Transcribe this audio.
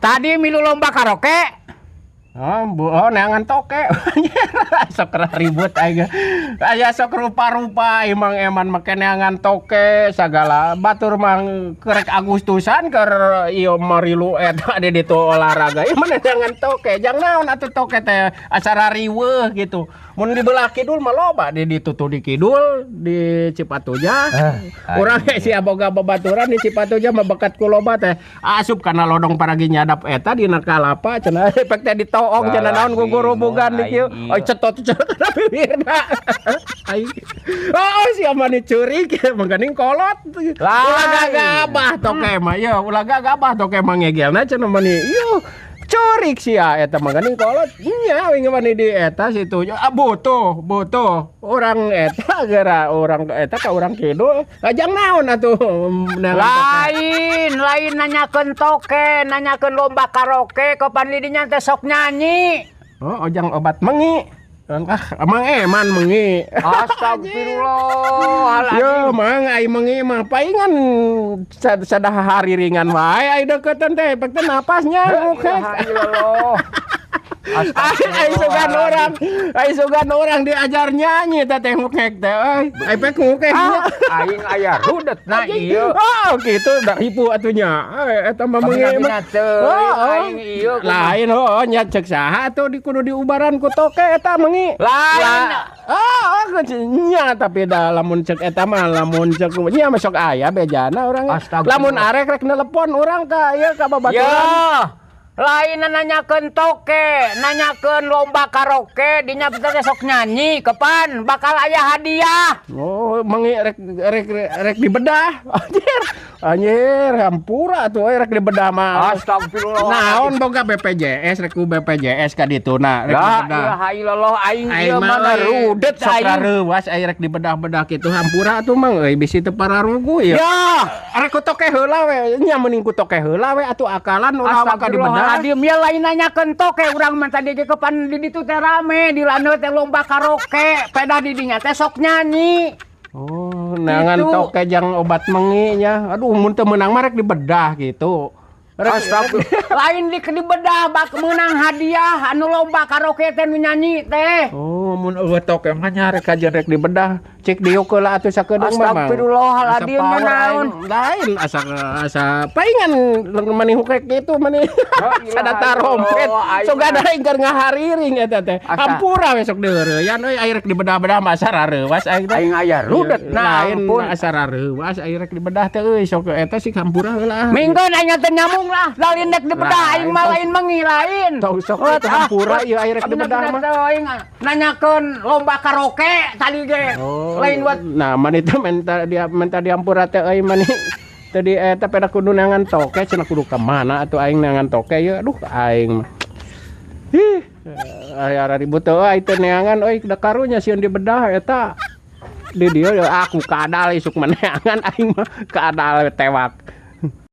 Tadi milu lomba karaoke. Oh, bu, oh neangan toke. Sok ribut aing. Aya sok rupa-rupa emang eman make neangan toke sagala. Batur mah kerek Agustusan keur ieu marilu eta di ditu olahraga. Ieu mah neangan toke. Jang naon atuh toke teh acara riweuh gitu. Mun di belah kidul mah loba di ditu tuh, di kidul di Cipatujah. Urang ge sia boga babaturan di Cipatujah mah bekat ku loba teh. Asup kana lodong paragi nyadap eta dina kalapa cenah, efek teh ditoong cenah, naon gugurubugan di kieu. Oh, cetot cetot kana bibirna. Ai. Oh, sia mah ceurik mangkaning kolot. Ulah gagabah toke mah ieu, ulah gagabah toke mah ngegelna cenah mah ieu. Ceurik sia eta mangkaning kolot. Nya wingi mah di eta situ. Ah, butuh, butuh. Urang eta geura urang eta ka urang kidul. Jang naon atuh neangan toke? Lain, lain nanyakeun toke, nanyakeun lomba karaoke, kapan lidinya teh sok nyanyi. Oh, ojang obat mengi. Ah, emang eman mengi. Astagfirullahaladzim. Yo, mang ai mengi mah palingan sadah hari ringan wae ai deketan teh pek teh napasnya oke. Illallah. Ai sugan orang, ai sugan orang diajar nyanyi teh teh ngukek teh euy. Ai pek ngukek. Ah, aing aya rudet na ieu. Oh, gitu da ribu atunya. Eh, eta mah mengi mah. Oh, aing ieu. Lain, oh nya cek saha atuh di kudu diubaran ku toke eta mengi. Lain. Ah, nya tapi da lamun cek eta mah, lamun cek nya mah sok aya bejana urang. Astagfirullah. Lamun arek rek nelepon urang ka ieu ka babaturan. Ya. Lain nanyakeun toke, nanyakeun lomba karaoke, dinya teh sok nyanyi, kapan bakal aya hadiah. Oh, mengi rek rek rek dibedah. Anjir. Anjir, hampura tuh rek dibedah mah. Astagfirullah. Naon boga BPJS, rek ku BPJS ka dituna rek La dibedah. ilaha illallah, aing Aing ieu mah mana euy, rudet sok aing. rareuwas aing rek dibedah-bedah kitu, hampura atuh mang euy, bisi teu pararugu ieu. Ya, Rek ku toke heula we, nya mending ku toke heula we atuh, akalan ulah waka dibedah. Astagfirullahaladzim, ya lain nanyakeun toke urang mah. Tadi ge kapan di ditu teh rame di landeut teh lomba karaoke, pedah di dinya teh sok nyanyi. Oh, neangan Gitu. toke jang obat mengi nya. Aduh, mun teu meunang mah rek dibedah gitu. Rek Astagfirullah. Lain di dibedah, bak menang hadiah anu lomba karaoke teh nu nyanyi teh. Oh, mun euweuh toke mah nya rek kajian rek dibedah. Cek diuk heula atuh sakedeung mah, Mang. Astagfirullahaladzim, Asa power naon. aing. Lain asa asa palingan mani hukek gitu mani. Sada tarompet. Sok ada aing keur ngahariring eta teh. Hampura we sok deureuyan euy, ai rek dibedah-bedah mah asa rareuwas aing teh. Aing aya rudet na Lain ampun. asa rareuwas aing rek dibedah teh euy, sok eta sih hampura heula. Mingkeun aing teh nyamung lah, lain rek dibedah aing mah, lain mengi lain. Tong sok itu hampura ieu ai rek dibedah mah. Aing nanyakeun lomba karaoke tadi ge. Oh, Lain buat nah, man itu minta dia minta diampura teh euy, mani tadi eta pada kudu neangan toke cenah, kudu ka mana atuh aing neangan toke ieu? Aduh, aing mah. Ih, aya ribut teh euy teu neangan euy, da karunya sieun dibedah eta. Di dieu aku kadal isuk mah neangan aing mah kadal tewak.